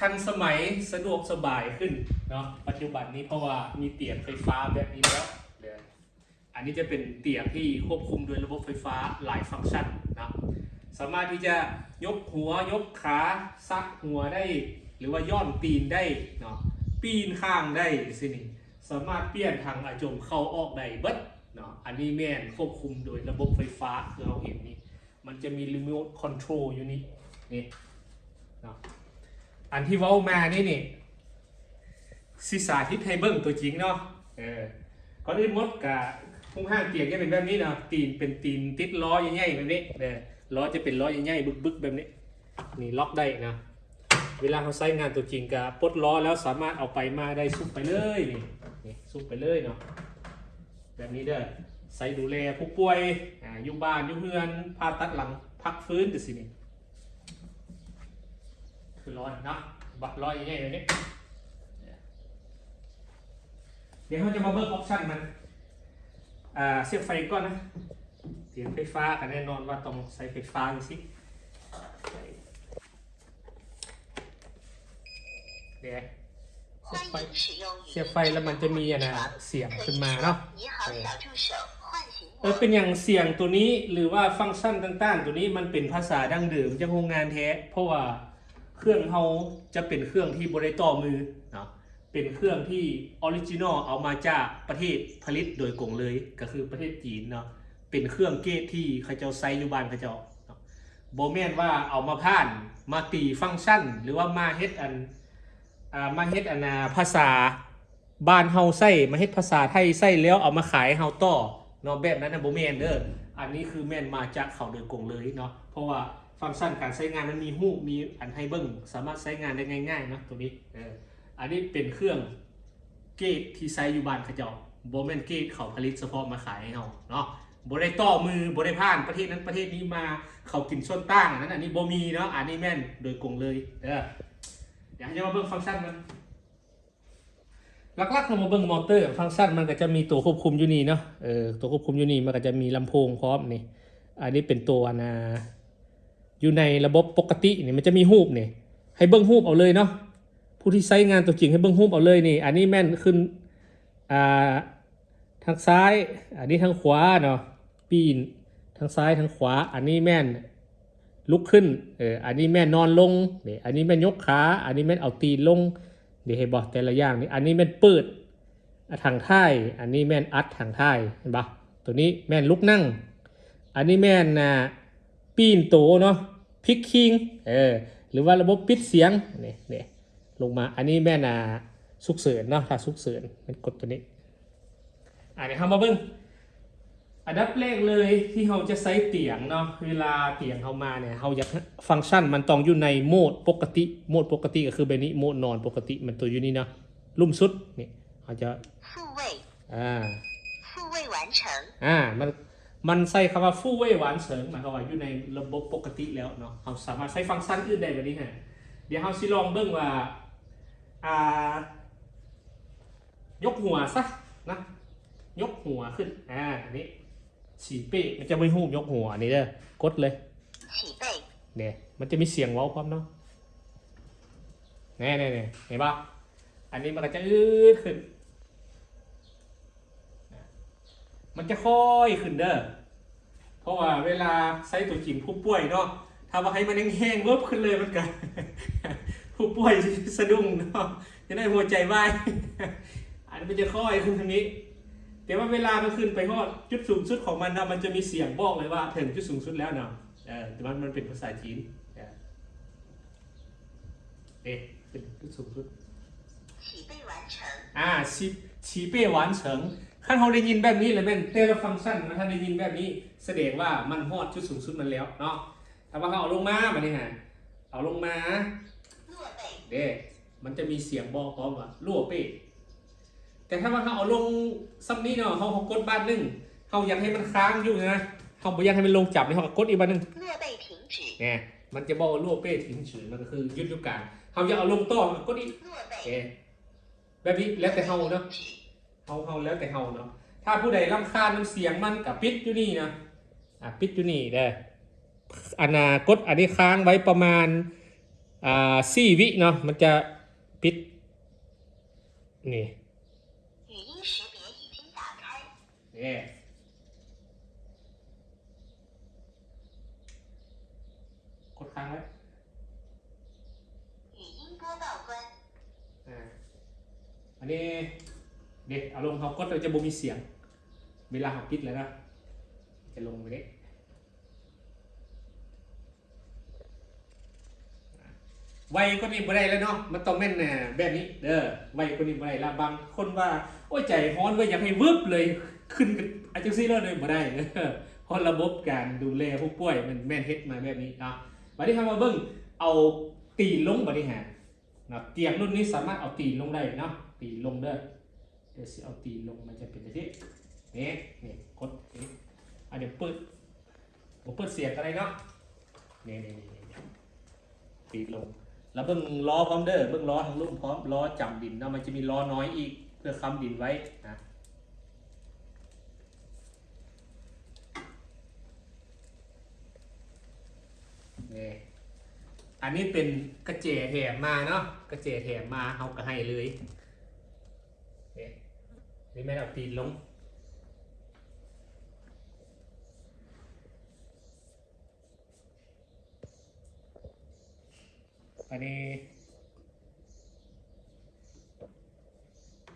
ທັນສະໄໝ ສະດວກສະບາຍຂຶ້ນເນາະ ປັດຈຸບັນນີ້ ເພາະວ່າມີຕຽງໄຟຟ້າແບບນີ້ແລ້ວເດີ. ອັນນີ້ຈະເປັນຕຽງທີ່ຄວບຄຸມໂດຍລະບົບໄຟຟ້າຫຼາຍຟັງຊັນເນາະ, ສາມາດທີ່ຈະຍົກຫົວ ຍົກຂາ ສະຫົວໄດ້ ຫຼືວ່າຍ້ອນຕີນໄດ້ເນາະ, ປີນຂ້າງໄດ້ ຈັ່ງຊີ້ນີ້. ສາມາດປ່ຽນຖັງອາຈົມເຂົ້າອອກໄດ້ເບິດເນາະ. ອັນນີ້ແມ່ນຄວບຄຸມໂດຍລະບົບໄຟຟ້າ ຄືເຮົາເຫັນນີ້ ມັນຈະມີ remote control ຢູ່ນີ້ ນີ້ເນາະ. ອັນທີ່ເວົ້າມານີ້ນີ້ ຊິສາທິດໃຫ້ເບິ່ງຕົວຈິງເນາະ. ເອີ ກ່ອນອື່ນໝົດກະ ໂຄງຮ່າງຕຽງຈະເປັນແບບນີ້ເນາະ, ຕີນເປັນຕີນຕິດລໍ້ໃຫຍ່ໆແບບນີ້ເດີ, ລໍ້ຈະເປັນລໍ້ໃຫຍ່ໆບຶກໆແບບນີ້. ນີ້ລັອກໄດ້ເນາະ. ເວລາເຮົາໃຊ້ງານຕົວຈິງກະປົດລໍ້ແລ້ວສາມາດເອົາໄປມາໄດ້ ຊຸກໄປເລີຍນີ້, ນີ້ຊຸກໄປເລີຍເນາະ ແບບນີ້ເດີ. ໃຊ້ດູແລຜູ້ປ່ວຍ ອາ ຢູ່ບ້ານຢູ່ເຮືອນ ຜ່າຕັດຫຼັງ ພັກຟື້ນ ຈັ່ງຊີ້ນີ້. ຄືລໍ້ນີ້ເນາະ ບັດລໍ້ໃຫຍ່ໆແບບນີ້. ດຽວເຮົາຈະມາເບິ່ງອອບຊັນມັນ. ອາ ສຽບໄຟກ່ອນນະ. ຕຽງໄຟຟ້າກະແນ່ນອນວ່າຕ້ອງໃຊ້ໄຟຟ້າຈັ່ງຊີ້. ເດ້ ສຽບໄຟ ສຽບໄຟແລ້ວມັນຈະມີອັນນ່າ ສຽງຂຶ້ນມາເນາະ. ເອີ ເປັນຫຍັງສຽງໂຕນີ້ ຫຼືວ່າຟັງຊັນຕ່າງໆໂຕນີ້ ມັນເປັນພາສາດັ້ງເດີມຈາກໂຮງງານແທ້? ເພາະວ່າເຄື່ອງເຮົາຈະເປັນເຄື່ອງທີ່ບໍ່ໄດ້ຕໍ່ມືເນາະ, ເປັນເຄື່ອງທີ່ original ເອົາມາຈາກປະເທດຜະລິດໂດຍກົງເລີຍ ກະຄືປະເທດຈີນເນາະ. ເປັນເຄື່ອງເກດທີ່ເຂົາເຈົ້າໃຊ້ຢູ່ບ້ານເຂົາເຈົ້າເນາະ, ບໍ່ແມ່ນວ່າເອົາມາຜ່ານ ມາຕີຟັງຊັນ ຫຼືວ່າມາເຮັດອັນ ອາ ມາເຮັດອັນ ອາ ພາສາບ້ານເຮົາໃຊ້ ມາເຮັດພາສາໄທໃຊ້ແລ້ວເອົາມາຂາຍໃຫ້ເຮົາຕໍ່ເນາະ, ແບບນັ້ນນະບໍ່ແມ່ນເດີ. ອັນນີ້ຄືແມ່ນມາຈາກເຂົາໂດຍກົງເລີຍເນາະ, ເພາະວ່າຟັງຊັນການໃຊ້ງານມັນມີຮູບ ມີອັນໃຫ້ເບິ່ງ ສາມາດໃຊ້ງານໄດ້ງ່າຍໆເນາະ ໂຕນີ້. ເອີ ອັນນີ້ເປັນເຄື່ອງ ເກດທີ່ໃຊ້ຢູ່ບ້ານເຂົາເຈົ້າ, ບໍ່ແມ່ນເກດເຂົາຜະລິດສະເພາະມາຂາຍໃຫ້ເຮົາເນາະ, ບໍ່ໄດ້ຕໍ່ມື ບໍ່ໄດ້ຜ່ານປະເທດນັ້ນປະເທດນີ້ມາ ເຂົາກິນສ່ວນຕ່າງ ອັນນັ້ນອັນນີ້ບໍ່ມີເນາະ. ອັນນີ້ແມ່ນໂດຍກົງເລີຍເດີ. ດຽວເຮົາຈະມາເບິ່ງຟັງຊັນມັນ. ຫຼັກໆເຮົາມາເບິ່ງມໍເຕີ ຟັງຊັນມັນກະຈະມີໂຕຄວບຄຸມຢູ່ນີ້ເນາະ. ເອີ ໂຕຄວບຄຸມຢູ່ນີ້ ມັນກະຈະມີລຳໂພງພ້ອມນີ້. ອັນນີ້ເປັນໂຕອັນນາ ຢູ່ໃນລະບົບປົກກະຕິນີ້ ມັນຈະມີຮູບນີ້ ໃຫ້ເບິ່ງຮູບເອົາເລີຍເນາະ. ຜູ້ທີ່ໃຊ້ງານຕົວຈິງໃຫ້ເບິ່ງຮູບເອົາເລີຍນີ້. ອັນນີ້ແມ່ນຂຶ້ນ ອ່າ ທາງຊ້າຍ, ອັນນີ້ທາງຂວາເນາະ, ປີ້ນທາງຊ້າຍທາງຂວາ. ອັນນີ້ແມ່ນລຸກຂຶ້ນ, ເອີ ອັນນີ້ແມ່ນນອນລົງນີ້, ອັນນີ້ແມ່ນຍົກຂາ, ອັນນີ້ແມ່ນເອົາຕີນລົງ. ນີ້ເຫັນບໍ່ ແຕ່ລະຢ່າງນີ້. ອັນນີ້ແມ່ນເປີດ ອາ ຖັງຖ່າຍ, ອັນນີ້ແມ່ນອັດຖັງຖ່າຍ ເຫັນບໍ່? ໂຕນີ້ແມ່ນລຸກນັ່ງ, ອັນນີ້ແມ່ນ ອ່າ ປີ້ນໂຕເນາະ, ພິກຄີງ ເອີ ຫຼືວ່າລະບົບປິດສຽງ. ນີ້ ນີ້ ລົງມາ. ອັນນີ້ແມ່ນ ອ່າ ສຸກເສີນເນາະ, ຖ້າສຸກເສີນແມ່ນກົດໂຕນີ້. ອາ ດຽວເຮົາມາເບິ່ງ ອັນດັບແລກເລີຍທີ່ເຮົາຈະໃຊ້ຕຽງເນາະ, ເວລາຕຽງເຮົາມານີ້ ເຮົາຢາກໃຫ້ຟັງຊັນມັນຕ້ອງຢູ່ໃນໂໝດປົກກະຕິ. ໂໝດປົກກະຕິກະຄືແບບນີ້, ໂໝດນອນປົກກະຕິ ມັນໂຕຢູ່ນີ້ເນາະ, ລຸ່ມສຸດນີ້. ເຮົາຈະ 复位 ອ່າ 复位完成 ອ່າ ມັນ ມັນໃຊ້ຄຳວ່າ 复位完成 ໝາຍຄວາມວ່າຢູ່ໃນລະບົບປົກກະຕິແລ້ວເນາະ, ເຮົາສາມາດໃຊ້ຟັງຊັນອື່ນໄດ້ບາດນີ້ຮະ. ດຽວເຮົາຊິລອງເບິ່ງວ່າ ອ່າ ຍົກຫົວຊະນະ, ຍົກຫົວຂຶ້ນ ອາ ອັນນີ້ ສີເປ້ ມັນຈະມີຮູບຍົກຫົວນີ້ເດີ, ກົດເລີຍ ສີເປ້ ນີ້ ມັນຈະມີສຽງເວົ້າພ້ອມເນາະ. ແນ່ໆໆ ເຫັນບໍ່? ອັນນີ້ມັນກະຈະອືດຂຶ້ນ ມັນຈະຄ່ອຍຂຶ້ນເດີ. ເພາະວ່າເວລາໃຊ້ຕົວຈິງຜູ້ປ່ວຍເນາະ, ຖ້າວ່າໃຫ້ມັນແຮງໆ ເວີບຂຶ້ນເລີຍ ມັນກະ ຜູ້ປ່ວຍຊິສະດຸ້ງເນາະ, ຈະໄດ້ຫົວໃຈວາຍ. ອັນນີ້ມັນຈະຄ່ອຍຂຶ້ນທາງນີ້, ແຕ່ວ່າເວລາມັນຂຶ້ນໄປຮອດຈຸດສູງສຸດຂອງມັນເນາະ, ມັນຈະມີສຽງບອກເລີຍວ່າເຖິງຈຸດສູງສຸດແລ້ວເນາະ. ເອີ ແຕ່ວ່າມັນເປັນພາສາຈີນ ເອີ ເດ້ ຂຶ້ນຈຸດສູງສຸດ 起飞完成 ອາ 起 起飞完成. ຄັນເຮົາໄດ້ຍິນແບບນີ້ລະແມ່ນແຕ່ລະຟັງຊັນ ມັນຖ້າໄດ້ຍິນແບບນີ້ ສະແດງວ່າມັນຮອດຈຸດສູງສຸດມັນແລ້ວເນາະ. ຖ້າວ່າເຮົາເອົາລົງມາບາດນີ້ຫາ ເອົາລົງມາ 落背 ເດ້ ມັນຈະມີສຽງບອກພ້ອມວ່າ 落背. ແຕ່ຖ້າວ່າເຮົາເອົາລົງສ່ຳນີ້ເນາະ, ເຮົາ ເຮົາກົດບາດໜຶ່ງ, ເຮົາຢາກໃຫ້ມັນຄ້າງຢູ່ນະ, ເຮົາບໍ່ຢາກໃຫ້ມັນລົງຈັບນີ້, ເຮົາກະກົດອີກບາດໜຶ່ງ 落背停止 ແນ່ ມັນຈະບອກວ່າ 落背停止 ມັນກະຄືຢຸດຢູ່ກາງ. ເຮົາຢາກເອົາລົງຕໍ່ ເຮົາກະກົດອີກ 落背 ເອີ ແບບນີ້ແລ້ວແຕ່ເຮົາເນາະ, ເຮົາ ເຮົາ ແລ້ວແຕ່ເຮົາເນາະ. ຖ້າຜູ້ໃດລຳຄານນຳສຽງມັນກະປິດຢູ່ນີ້ນະ, ອາ ປິດຢູ່ນີ້ເດີ. ອັນນ່າ ກົດອັນນີ້ຄ້າງໄວ້ປະມານ ອ່າ ສີ່ວິເນາະ ມັນຈະປິດ ນີ້ 语音识别已经打开。 ເດ້ ກົດຄ້າງໄວ້ 语音播报关。 ອ່າ ອັນນີ້ ເດ້ ອາລົມເຮົາກົດແລ້ວຈະບໍ່ມີສຽງ ເວລາເຮົາປິດແລ້ວນະ ຈະລົງໄປເດ້. ໄວກວ່ານີ້ບໍ່ໄດ້ແລ້ວເນາະ ມັນຕ້ອງແມ່ນ ແບບນີ້ເດີ ໄວກວ່ານີ້ບໍ່ໄດ້ລະ. ບາງຄົນວ່າ ໂອ້ຍ ໃຈຮ້ອນເວີ້ຍ ຢາກໃຫ້ວຶບເລີຍ ຂຶ້ນກັນ ອາ ຈັ່ງຊີ້ເລີຍ ບໍ່ໄດ້ເດີ ເພາະລະບົບການດູແລຜູ້ປ່ວຍມັນແມ່ນເຮັດມາແບບນີ້ເນາະ. ບາດນີ້ເຮົາມາເບິ່ງ ເອົາຕີນລົງ ບາດນີ້ຫາ ນະ ຕຽງລຸ້ນນີ້ສາມາດເອົາຕີນລົງໄດ້ເນາະ ຕີນລົງເດີ. ດຽວຊິເອົາຕີນລົງ ມັນຈະເປັນຈັ່ງຊີ້ ນີ້ ນີ້ ກົດນີ້ ອາ ດຽວເປີດ ບໍ່ເປີດສຽງກໍໄດ້ເນາະ ນີ້ໆໆ ຕີນລົງ ແລ້ວເບິ່ງລໍ້ພ້ອມເດີ ເບິ່ງລໍ້ທາງລຸ່ມພ້ອມ ລໍ້ຈຳດິນເນາະ ມັນຈະມີລໍ້ນ້ອຍອີກ ເພື່ອຄ້ຳດິນໄວ້ນະ. ນີ້ ອັນນີ້ເປັນກະແຈແຖມມາເນາະ ກະແຈແຖມມາ ເຮົາກໍໃຫ້ເລີຍ ນີ້ ນີ້ແມ່ນເອົາຕີນລົງ. ອັນນີ້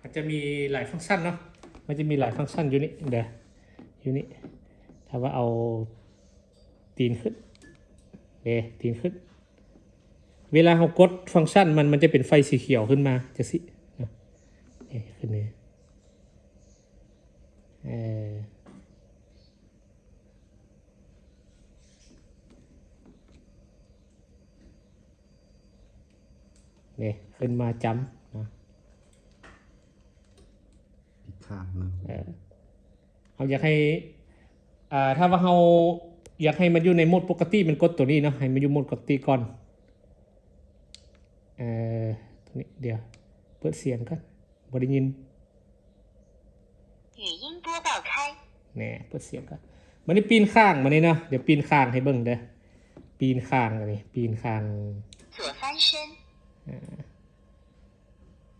ມັນຈະມີຫຼາຍຟັງຊັນເນາະ ມັນຈະມີຫຼາຍຟັງຊັນຢູ່ນີ້ເດີ ຢູ່ນີ້ ຖ້າວ່າເອົາຕີນຂຶ້ນ ເດ້ ຕີນຂຶ້ນ ເວລາເຮົາກົດຟັງຊັນມັນ ມັນຈະເປັນໄຟສີຂຽວຂຶ້ນມາຈັ່ງຊີ້ນະ ນີ້ ຂຶ້ນນີ້ ເອີ ນີ້ ຂຶ້ນມາຈຳນະ ອີກຂ້າງໜຶ່ງ ເອີ ເຮົາຢາກໃຫ້ ອ່າ ຖ້າວ່າເຮົາຢາກໃຫ້ມັນຢູ່ໃນໂໝດປົກກະຕິ ມັນກົດໂຕນີ້ເນາະ ໃຫ້ມັນຢູ່ໂໝດປົກກະຕິກ່ອນ ເອີ ໂຕນີ້ ດຽວ ເປີດສຽງກ່ອນ ບໍ່ໄດ້ຍິນ 语音播报开。 ແນ່ ເປີດສຽງກ່ອນ ບາດນີ້ປີນຂ້າງ ບາດນີ້ເນາະ ດຽວປີນຂ້າງໃຫ້ເບິ່ງເດີ ປີນຂ້າງ ອັນນີ້ ປີນຂ້າງ 左翻身。 ອ່າ